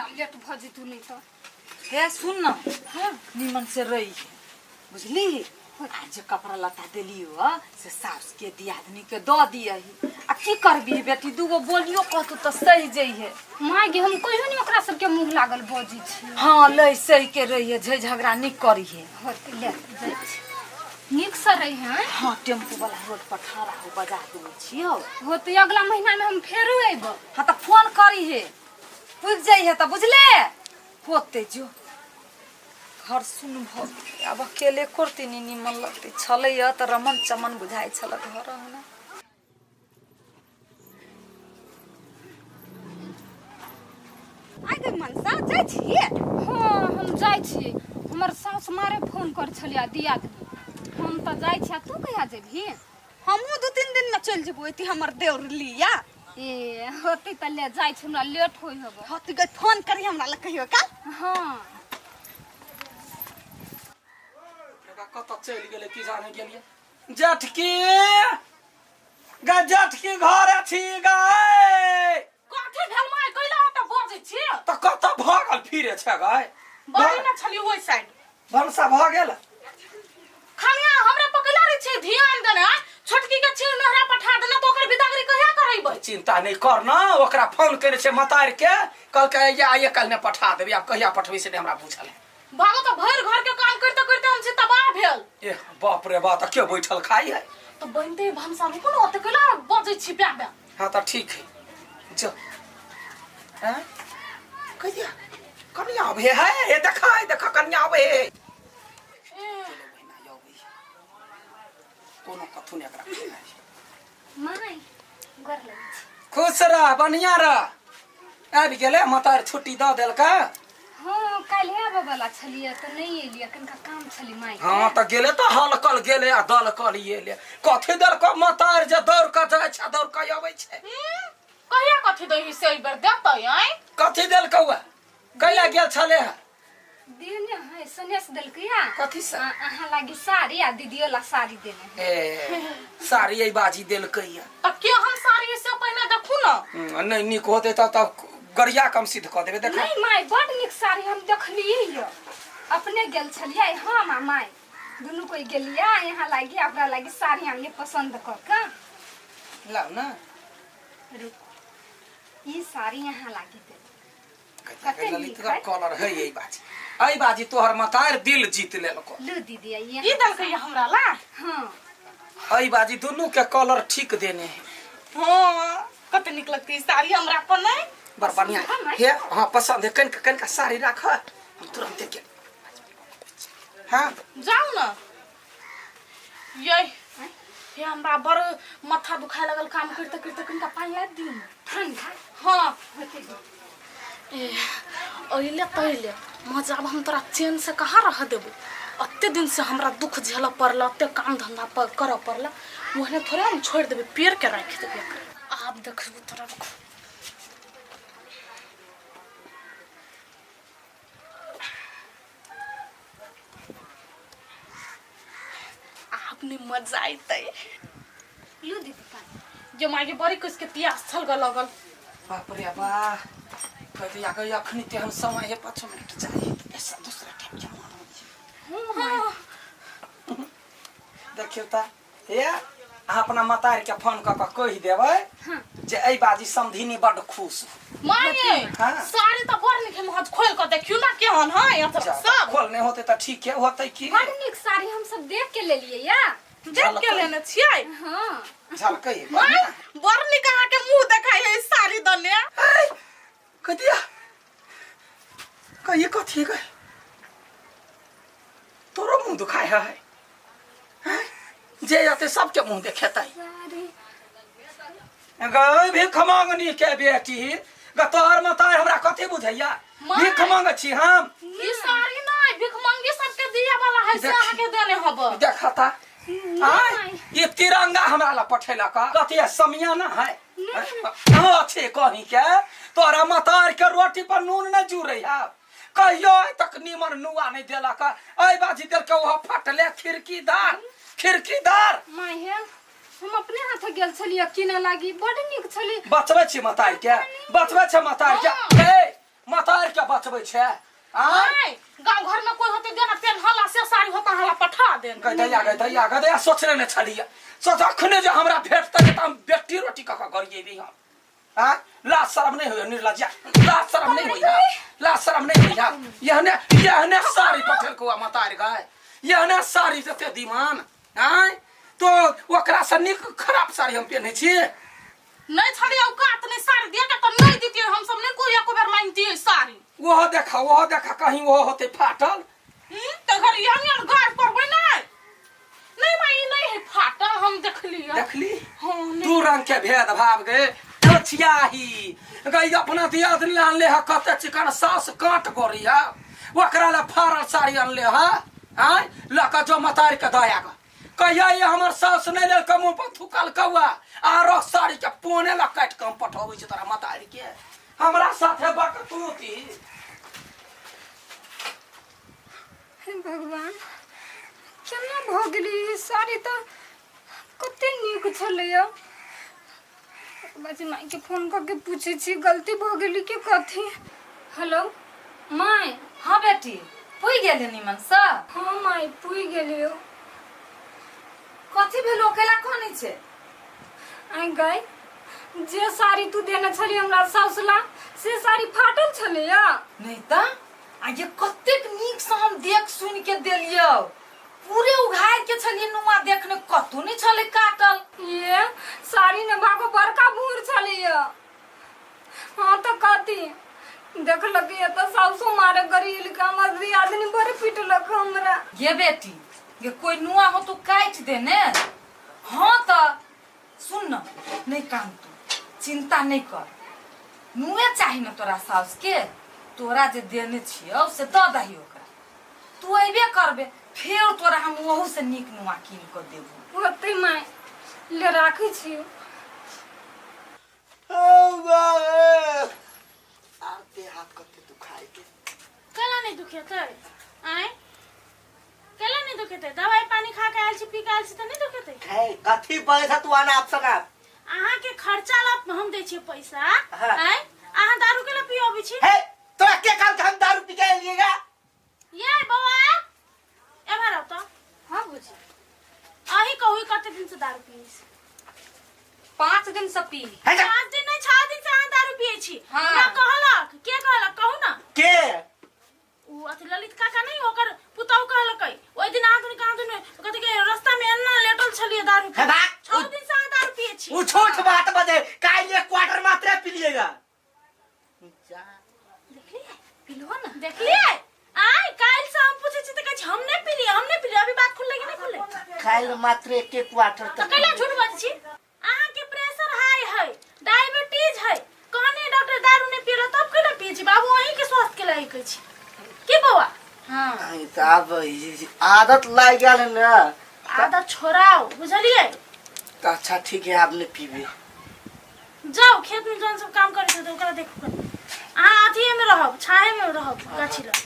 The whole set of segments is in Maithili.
हमरा लेट भऽ जेतू नहि तऽ। हे सुन न, हाँ। निमन से रही है, बुझली? आ जे कपड़ा लत्ता देलियो से सास के दियादनी के दऽ दियही। आ की करबी बेटी, दूगो बोलियो कहतू तऽ सही जइहे। माय गे, हम कहियो नहि ओकरा सबके मुँह लागल बजै छी। हाँ, लै सही के रहिहे, झै झगड़ा नहि करिहे। होतै, ले जाइ छी, नीकसँ रहिहे। हाँ, टेम्पू वाला रोड पर ठाड़ा हो, बजा देने छियौ। होतै, अगला महीनामे हम फेरो अयबै। हाँ, तऽ फोन करिहे, पुगि जइहे तऽ, बुझले? होतै, जो। घर सुन भऽ गेलै, आब अकेले करती नहि निमन लगतै छलैया तऽ रमन चमन बुझाइ छल घर अङ्गना। आइ गई मनसा, जाइ छियै? हाँ, हम जाइ छी। हमर सास मारे फोन कर छलिया दियादनी। हम तऽ जाइ छी, आ तू कहिया जेबही? हमहूँ 2-3 दिन में चलि जेबो, एती हमर देवर लिया। ए होतै तऽ ले जाइ छी, हमरा लेट होइ होबो। होतै गई, फोन करी हमरा लग कहियो काल। हाँ। एकरा कतऽ चलि गेलै की जाने गेलियै। जटकी गा, जटकी घर छी गाय? कथी भेल माय, कैला ओतऽ बजै छी? तऽ कतऽ भऽ गेल फिरे छै गाय? बड़ी ने छली ओहि साइड। भनसा भऽ गेल? खानिया हमरा पकड़ा रहे छै ध्यान देने आ छोटकी के छी नहरा पठा देने तऽ ओकर बिदागरी कहिया करेबै? चिंता नहीं कर न, ओकरा फोन केने छै मतार के, कहलकै या आइए काल्हि ने पठा देबै। आब कहिया पठबै से नहि हमरा बुझल है। भागो तऽ भरि घर के काम करते करते हम छी तबाह भेल। ए बाप रे बाप, तऽ के बैठल खाइ है? तऽ बनते भनसा, रुकू ने, ओते कैला बजै छी प्या प्या? हाँ तऽ ठीक है, जो। हैं कहिया कनिया आबे है? ए देखा, ए देखा, कनिया आबे है। चलो बहिना, आबे कोनो कथू नहि एकरा खेनाइ। माय, गोर लगै छी। खुश रह, बढ़िया रह। आबि गेलै मतार, छुट्टी दऽ देलकै? हाँ, काल्हि आबऽ वाला छलियै तऽ नहि एलियै, कनिका काम छलै माय के। हाँ तऽ गेलै तऽ हलकल गेलै आ दलकल एलै। कथी देलको मतार जे दौड़ कऽ जाइ छै, दौड़ कऽ अबै छै? कहिया कथी दही से एहि बेर देतै आँय? कथी देलकौ? कैला गेल छलै हँ? देने है, सनेस देलकै या। कथी से? अहाँ लागी साड़ी आ दीदियो ला साड़ी देने है। ए साड़ी एहि बाजी देलकै या? तऽ के हम साड़ी से पहिने देखू ने। नहि नीक होतै तब तब गरिया कम सिद्ध कऽ देबै, देखा। नहीं माय, बड नीक साड़ी, हम देखलियै यौ। अपने गेल छलियै हम आ माय, दुनू कोई गेलियै यहाँ लागी आ ओकरा लागी साड़ी आनलियै पसंद कऽ के। लाउ ने। रुक, ई साड़ी यहाँ लागी दे। कते ललित नीक है। कलर है। एहि बाजी, एहि बाजी तोहर मतार दिल जीत लेलको। लू दीदी, ये ई देलकै या हमरा ला? हाँ। एहि बाजी दुनू के कलर ठीक देने है। हाँ, कते नीक लगतै ई साड़ी हमरा पर नहि? बड़ बढ़िया हे। हाँ, पसंद है। कनिका कनिका साड़ी राख, हम तुरंत के। हाँ। जाउ ने। ये हे, हमरा बड़ माथा दुखाए लगल काम करते करते, कनिका पानि लाबि दियौ ने। ठंडा? हाँ। होतै। ए अइले तैले मजा, आब हम तोरा चैन से कहाँ रह देबो? अते दिन से हमरा दुख झेलऽ पड़ल, अते काम धंधा पर करऽ पड़ल, ओहने थोड़े हम छोड़ि देबै, पेड़ के राखि देबै एकरा। आब देखबो तोरा, रुक। आब नहीं मजा अयतै। लू दीदी पानी। जे माय के बड़ी कुछ के प्यास छल गल लगल। बाप रे बा, कहते या गई अखनी तेहन समय है, 5 मिनट चाहिए, ऐसा दूसरा टाइम के मालूम। देखियौ तऽ हे, अहाँ अपना मतार के फोन कऽ कऽ कहि देबै जे एहि बाजी समधिनी बड्ड खुश हो। माये। हाँ। साड़ी तऽ बड़ नीक है, महज खोल कऽ देखियौ ना केहन है अथवा जा, सब। खोल नहि होतै तऽ ठीक है, होतै की। बड नीक साड़ी, हम सब देख के लेलियै या। देख के लेने छियै? हाँ। झलकै है। माय, बड़ नीक अहाँके मुंह देखाइ है साड़ी दने। कदिया कहिए कथी गए, तोरो मुंह दुखाय है? हैं? जे जते सबके मुंह देखेतै। साड़ी गई भीख मांगनी के बेटी ग, तोहर मतार हमरा कथी बुझैया? माय। भीख मांगे छी हम? ई साड़ी नहि, भिखमंगी सबके दिया वाला है से देखी। अहाँके देने हब। देखता आय, ये तिरंगा हमरा ला पठेलक कथी है? समियाना है? हाँ छे, कहीं के तोरा मतार के रोटी पर नून नहीं जुड़े है। कहियो आइ तक नीमन नुआ नहीं देलक, एहि बाजी देलक वह फटले खिड़कीदार, खिड़कीदार। माय हे, हम अपने हाथे गेल छलियै किने लागी, बड नीक छली। बचबै छी मतार के, बचबै छै मतार के। ए मतार के बचबै छै आँय आय गांव घर में कोई होते देना पेन्हला से साड़ी होता हला पठा देन गै दैया गै दैया गै दैया सोचने नहि छलियै सोच अखने जे हमरा भेटतै तऽ हम बेटी रोटी कऽ कऽ गरिएबै हम आँय लाज शरम नहि होइए निर्लज्जा लाज शरम नहि होइए लाज शरम नहि होइए एहने एहने साड़ी पठेलकौ आ मतारि गै एहने साड़ी जते दीमान आँय तो ओकरा से नीक खराब साड़ी हम पेन्है छी नहीं छड़ी औकात नहीं साड़ी दिया के तो नहीं दीतिए हम सब नहीं कोई एको बेर मांगतिए साड़ी ओहो देखा ओहो देखा कहीं ओहो होते फाटल तो घर हम यहाँ घर पर नहीं नहीं माई नहीं है फाटल हम देख लिया देखली हाँ नहीं दू रंग के भेद भाव गे छियाही गई अपना दियादनी आनले है कते चिकन सास काट गोरी है ओकरा ला फारल साड़ी आनले है आय लऽ कऽ जो मतार के दया ग कहिया ये हमर सास नहीं लेल के मुंह पर थूकल कौआ आरो साड़ी के पोने ला काटि के हम पठबै छी तोरा मतार के हमरा साथे बकतूती हे भगवान केना भऽ गेलै ई साड़ी तऽ कते नीक छलैया बाजी मायके फोन कऽ के पूछै छी गलती भऽ गेली कि कथी हेलो माय हाँ बेटी पुई गेली निमन से हाँ माय पुई गेलियो कथी भेलो अकेला कनै छै आइ गई जे साड़ी तू देने छली हमरा सासुला से साड़ी फाटल छलैया नहीं तऽ आ ये कतेक नीक से हम देख सुन के देलियौ पूरे उघार के छलियै नुआ देखने कतौ नहीं छलै काटल ये साड़ी ने भागो बड़का भूर छलैया हाँ तो कथी देखलक ये तो सासु मारे गरील के हमर दियादनी बड़ पिटलक हमरा ये बेटी ये कोई नुआ हो तो काटि दे ने हाँ तऽ सुन न नहीं कान तू चिंता नहीं कर नुए चाही न तोरा साउस के तोरा जे देने छियौ से दऽ दही ओकरा तू अयबे करबे फेर तोरा हम ओहू से नीक नुआ कीन कऽ देबो होतै माय ले राखै छी आते हाथ कते दुखाइ के केला नहीं दुखेतै आँय केला नहीं दुखेतै दवाई पानी खा के आयल छी पी के आयल छी तऽ नहीं दुखेतै हे कथी बजै छ तू आना आप अहाँ के खर्चा ला हम दै छियै पैसा हाँ। आँय अहाँ दारू केला पियबै छी हे तोरा के कहल हम दारू पी के एलिएगा ये बौआ एम्हर आउ तऽ हाँ बुझी अहीं कहू ई कते दिन से दारू पियै छी 5 दिन से पी हे जा 5 दिन नहीं 6 दिन से अहाँ दारू पियै छी हाँ। हमरा कहलक के कहलक कहू ना के उ अथी ललित काका नहीं ओकर पुतहु कहलकै ओहि दिन अहाँ दुनू कहाँ दुनू कथी के रास्ता में एना लेटल छलियै दारू हे भाग। 6 दिन से अहाँ दारू पियै छी उ छोट बात बजे काल्हि एक क्वार्टर मात्रे पी लिएगा जा देखलियै पिलहो ना देखलियै आय काल्हि से हम पूछै छी तऽ कहै छी हम नहि पिलियै हम नहि पिलियै अभी बात खुललै कि नहि खुललै काल्हि मात्र एक एक क्वार्टर तऽ कैला झूठ बाजै छी अहाँ के प्रेशर हाई है डायबिटीज है कहने डॉक्टर दारू नहीं पियला तब कैला पियै छी बाबू अहीं के स्वास्थ्य के लागि कहै छी की बौआ हाँ नहीं तऽ आब ई आदत लागि गेल है ना आदत छोड़ाओ बुझलियै तऽ अच्छा ठीक है आब नहीं पीबे जाओ खेत में जौन सब काम करे छै ओकरा देखू कनी अहाँ अथिए में रहब छाहे में रहब गाछी लग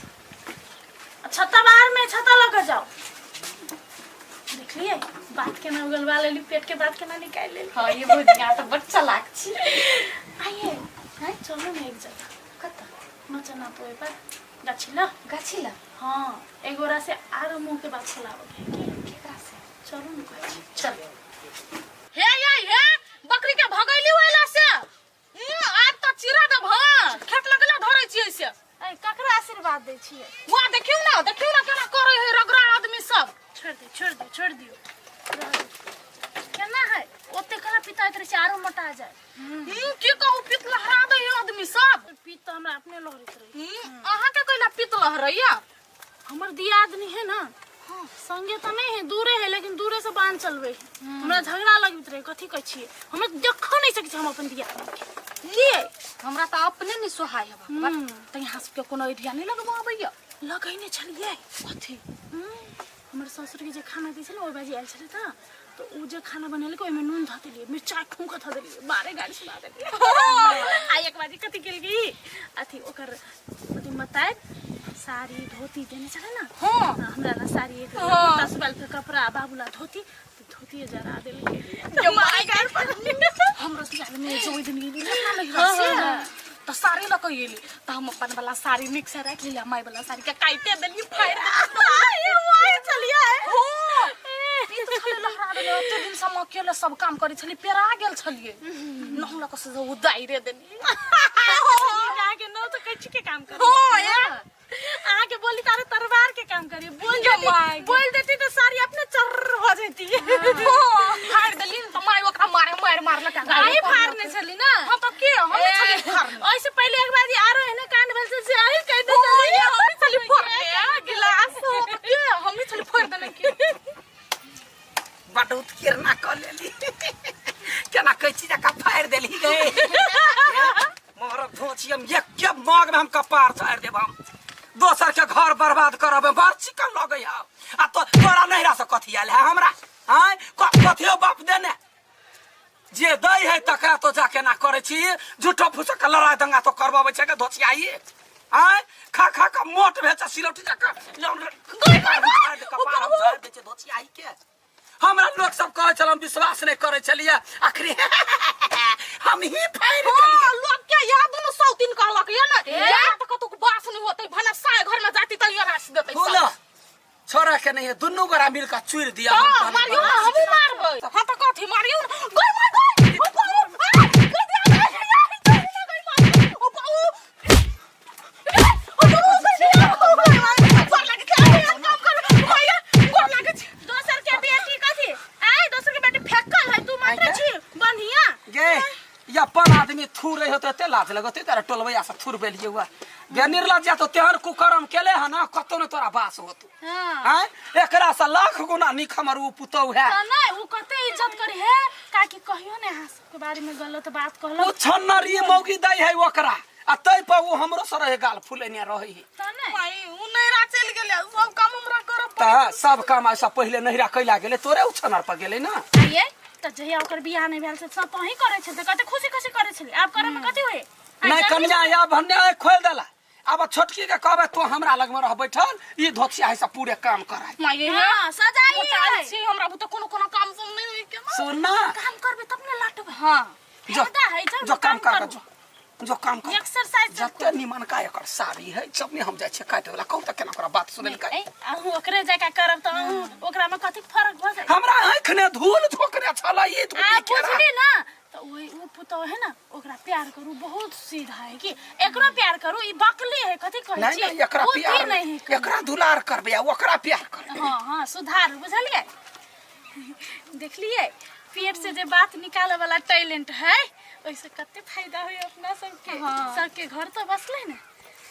आ छत्ता बाहर में छत्ता लऽ कऽ जाओ देखलियै बात केना उगलवा लेली पेट के बात केना निकालि लेली हाँ ये भुजिया तो बड़ चालाक छी आइए हैं चलू ने एक जगह कतऽ नचना तो पर गाछी लग गाछी लग हाँ एगोरा से आरो मुंह के बात खोलाबऽ के है की केकरा से चलू ने कहै छी चल हे ये हे बकरी के भगैली ओइला से आब तऽ चिरा देब हँ खेत लगला धरै छियै से ए ककरा आशीर्वाद दै छियै वहाँ देखियौ ना देखियौ ना केना करै है रगड़ा आदमी सब छोड़ दियौ छोड़ दियौ छोड़ दियौ केना है ओते केना पिताइत रहै छै आरो मोटा जाय की कहू पित लहरा दै है आदमी सब पित तऽ हमरा अपने लहरैत रहै अहाँ के कैला पित लहरैया हमर दियादनी है ना संगे तऽ नहीं है दूरे है लेकिन दूरे से बांध चलबै है हमरा झगड़ा लगैत रहे कथी कहै छियै हमरा देखो नहीं सकै छी हम अपन दियादनी के लिए हमरा तऽ अपने नहीं सोहाय है तऽ यहाँ सबके कोनो आइडिया नहीं लगबो आबैया लगैने छलियै कथी हमर ससुर के जे खाना दै छलै ओहि बाजी आयल छलै तऽ ओ जे खाना बनेलकै ओहिमे नून धऽ देलियै मिरचाइ खूब धऽ देलियै बारे गाड़ी सुना देलियै आ एक बाजी कथी केलकै अथी ओकर अथी मताइ साड़ी धोती देने छलै ने हाँ हमरा ला साड़ी एक कुर्ता सुबाल के कपड़ा बाबू ला धोती तऽ धोती जरा देलकै माय हमरो दियादनी जे ओहि दिन गेली ने अपना नैहरा से तऽ साड़ी लऽ कऽ एली तऽ हम अपन वाला साड़ी नीक से राखि लेली आ माय वाला साड़ी के काटिते देलियै फाड़ि देलियै चलिए हो ई तऽ छलै लहरा देले ओते दिन से हम अकेले सब काम करै छलियै पेरा गेल छलियै नहु लऽ कऽ से ओ दाइरे देलियै अहाँके नौ तऽ कैची के काम करी हो यार अहाँके बोली तारे तरवार के काम करी बोल देती बोल देती तो साड़ी अपने चर्र हो जाती फाड़ देली न तऽ माय ओकरा मारे मार मारलक अहीं फाड़ने छली ना हां तऽ के हम छली फाड़ने ओहिसे पहिले एक बार आरो एहने कांड भेल छल से अहीं कहि दे छली हम छली फोड़ने गिलास के हम छली फोड़ देने के बटूत किरना कऽ लेली केना कैची जकाँ फाड़ि देली गे मोहरक धोची हम एक के मग में हम कपार झाड़ि देब हम दोसर के घर बर्बाद करब बड़ चिकन लगै है आ तो तोरा नहिरा से कथी आयल है हमरा आँय कथियो बाप देने जे दै है तकरा तो जाके ना करै छी झूठो फूसो के लड़ाई दंगा तो करबाबै छै के धोचियाई आँय खा खा के मोट भेल छै सिलौटी जकाँ कपार हम झाड़ि दै छै धोचियाई के हमरा लोक सब कहै छल हम विश्वास नहि करै छलियै आखिरी हम ही फाड़ि देलियै लोग के यहाँ दुनू सौतीन कहलक ये ना यहाँ तऽ कतौ बास नहीं होतै भने साय घर में जाती तऽ ये रास देतै बोलो छोरा के नहीं है दुनू गोरा मिल के चूर दिया हम हां कहलियै, मारियो ना हमहू मारबै हां तऽ कथी मारियो ना गई मार गई ओ बाबू आ, गई दिया, गई, गई, गई, गई, गई, ओ बाबू ओ बाबू गई दिया, ओ बाबू, गोर लागै छै, आइ, आइ, काम कर, भैया, गोर लागै छै। दोसर के बेटी कथी आय दोसर के बेटी फेकल है तू मात्र छी बढ़िया गे ये अपन आदमी थूर रहे होते एते लाज लगते तारा टोलबैया से थूर बेलिए हुआ गे निर्लज्जा तो तेहन कुकर्म केले है ना कतो ने तोरा बास होतो हां आँय एकरा से लाख गुना नीक हमर उ पुतहु है तऽ नहि ओ कते इज्जत करी हे काकी कहियो ने अहाँ सबके बारे में गलत बात कहलक उ छन्नरी मौगी दै है ओकरा आ तै पर उ हमरो से रहे गाल फुलेने रहे है तऽ नहि माई उ नैरा चलि गेलै सब काम हमरा करऽ त सब काम ऐसा पहिले नहिरा कैला गेलै तोरे उ छनर पर गेलै ना आइए तऽ जहिया ओकर बियाह नहि भेल से सब तऽ अहीं करै छलै कते खुशी खुशी करै छलै आब करऽ मे कथी होय नहीं कन्या या भन्ने खोल देला आब छोटकी के कहबे तो हमरा लग में रह बैठल ई धोतिया है सब पूरे काम कराय माये हां सजाई मोटाइल है छी हमरा बुते कोनो कोनो काम सब नहि होय के ना। सुन ना काम करबे तब ने लटबै हां जो फायदा है जब जो काम कर करू। जो जो काम कर एक्सरसाइज सब जते निमन का एकर साड़ी है सब में हम जाइ छियै काटे वाला कहू त केना ओकरा बात सुनेल ए अहूँ ओकरे जकाँ करब तऽ अहूँ ओकरा में कथी फर्क भऽ जाइ हमरा आँख ने धूल झोकने छल ई धूल आ बुझली ना तऽ ओहि ओ पुतोह है ना ओकरा प्यार करू बहुत सीधा है कि एकरो प्यार करू ई बकली है कथी कहै नहीं छी नहीं एकरा बुद्धि प्यार नहीं है एकरा दुलार करबै आ ओकरा प्यार करबै हाँ हाँ सुधार बुझलियै देखलियै पेट से जे बात निकाले वाला टैलेंट है ओहिसे कते फायदा होय अपना सबके हाँ। सबके घर तो बसले ने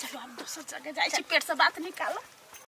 चलो आब दोसर जगह जाइ छी पेट से बात निकालो।